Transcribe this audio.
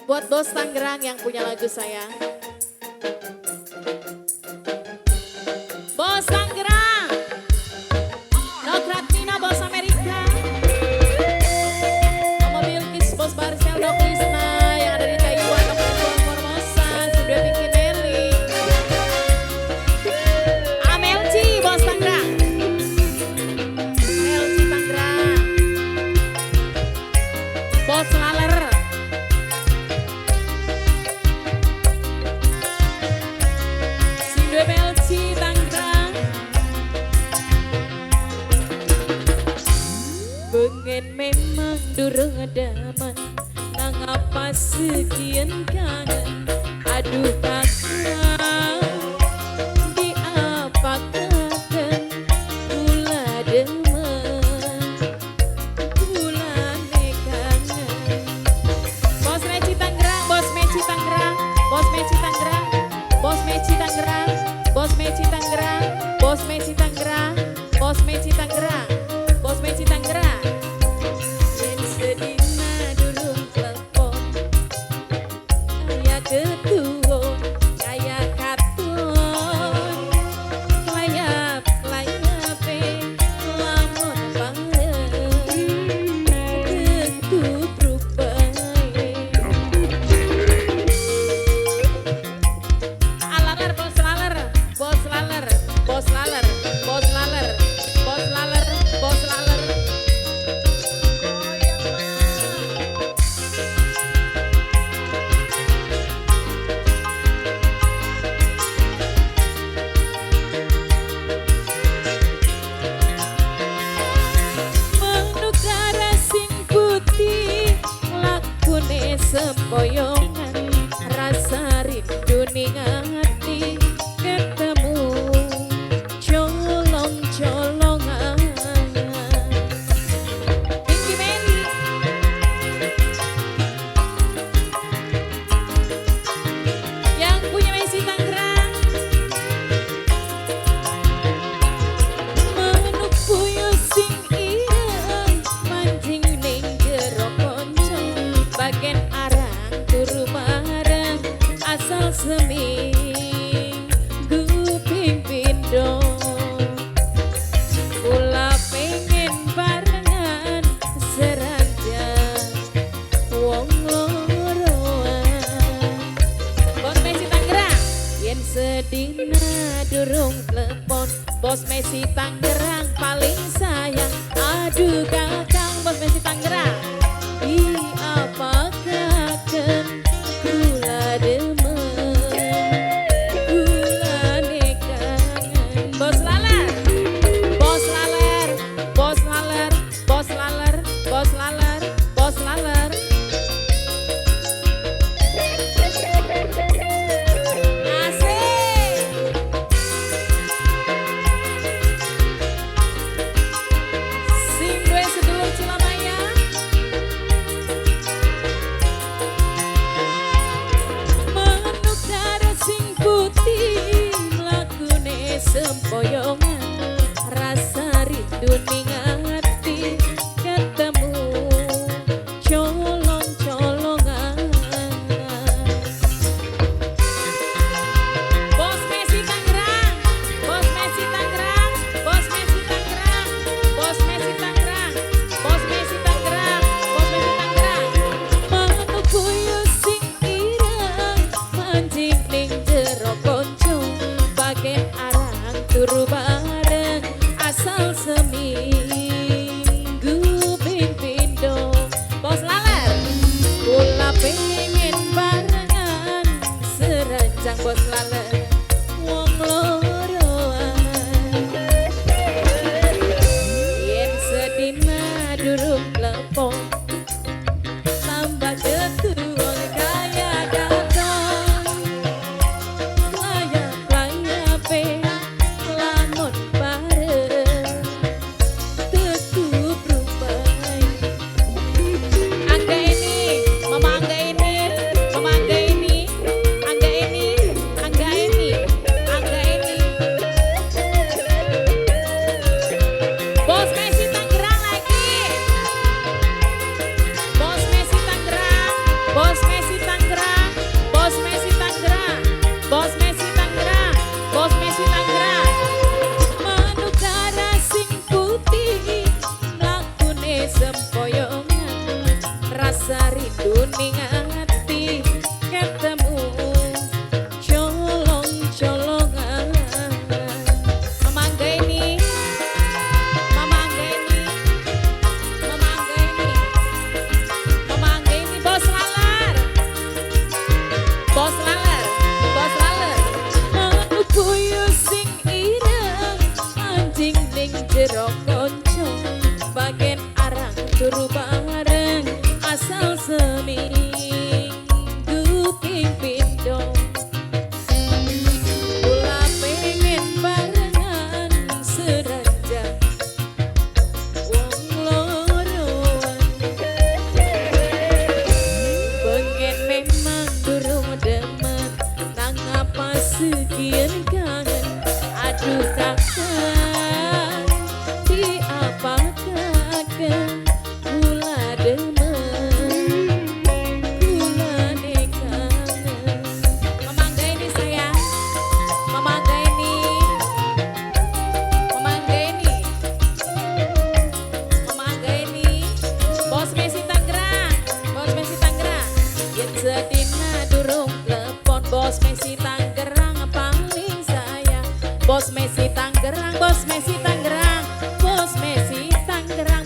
Buat Bos Tangerang yang punya lagu saya. Bos Tangerang, Nok Ratmina, Bos Amerika, Mama Bilkis, Bos Barcel, Dok Lisna yang ada di Taiwan, Dok Ridwan Formosa, sudah bikin Nelly, Amelci, Bos Tangerang, Melci Tangerang, Bos Laler, Sindwe Melci Tangerang. Bengen memang durung daman, nang apa sekian kangen. Aduh kakak, diapakaken kula demen, kulane kangen. Bos Reci Tangerang, Bos Meci Tangerang, Bos Meci Tangerang, Bos Meci Tangerang, Bos Meci Tangerang, Bos Meci Tangerang, Bos Meci Tangerang, Bos Meci Tangerang. Yen sedina durung telepon, kaya ketuwon, kaya katon, layap layape lamun bareng, ketubruk bae. Alaler, Bos Laler, Bos Laler, Bos Laler, Bos Laler, Bos Laler, Bos Laler. Manuk darah sing putih, lakune sempoyongan, rasa rindu ning ati, ketemu colong-colongan. Pinky Mary, yang punya Messi Tangerang. Manuk puyuh sing ireng, mancing ning jero konco, bagen arang turu bareng, asal seminggu ping pindho. Kula pengen barengan seranjang wong loroan. Bos Messi Tangerang, yen sedina durung telepon, Bos Messi Tangerang paling sayang. Aduh kakang, Bos Messi Tangerang, diapakaken kula demen, kulane kangen. Bos Laler, Bos Laler, Bos Laler, Bos Laler, Bos Laler, Bos Laler. Asik. Sing duwe sedulur Cilamaya. Manuk darah sing putih, mlakune sempoyongan, rasa rindu ning ati, ketemu colong-colongan. Bos Messi Tangerang, Bos Messi Tangerang, Bos Messi Tangerang, Bos Messi Tangerang, Bos Messi Tangerang, Bos Messi Tangerang. Manuk puyuh sing ireng, mancing ning jero konco, bagen arang turu bareng, asal seminggu ping pindho. Bos Laler, kula pengen barengan seranjang Bos Laler, wong loroan. Yen sedina durung telepon, tambah ketuwon kaya katon, layap layape lamun bareng, tetubruk bae. Angga ini, Mama Angga ini, Mama Angga ini, Angga ini, Angga ini. Demen, nang apa sekian kangen. Aduh kakang, diapakaken kula demen, kulane kangen. Mama ini sayang, Mama ini, Mama ini, Mama ini, Bos Messi Tangerang, Bos Messi Tangerang. Yen sedina durung telepon Bos Messi Tangerang paling sayang. Bos Messi Tangerang, Bos Messi Tangerang, Bos Messi Tangerang.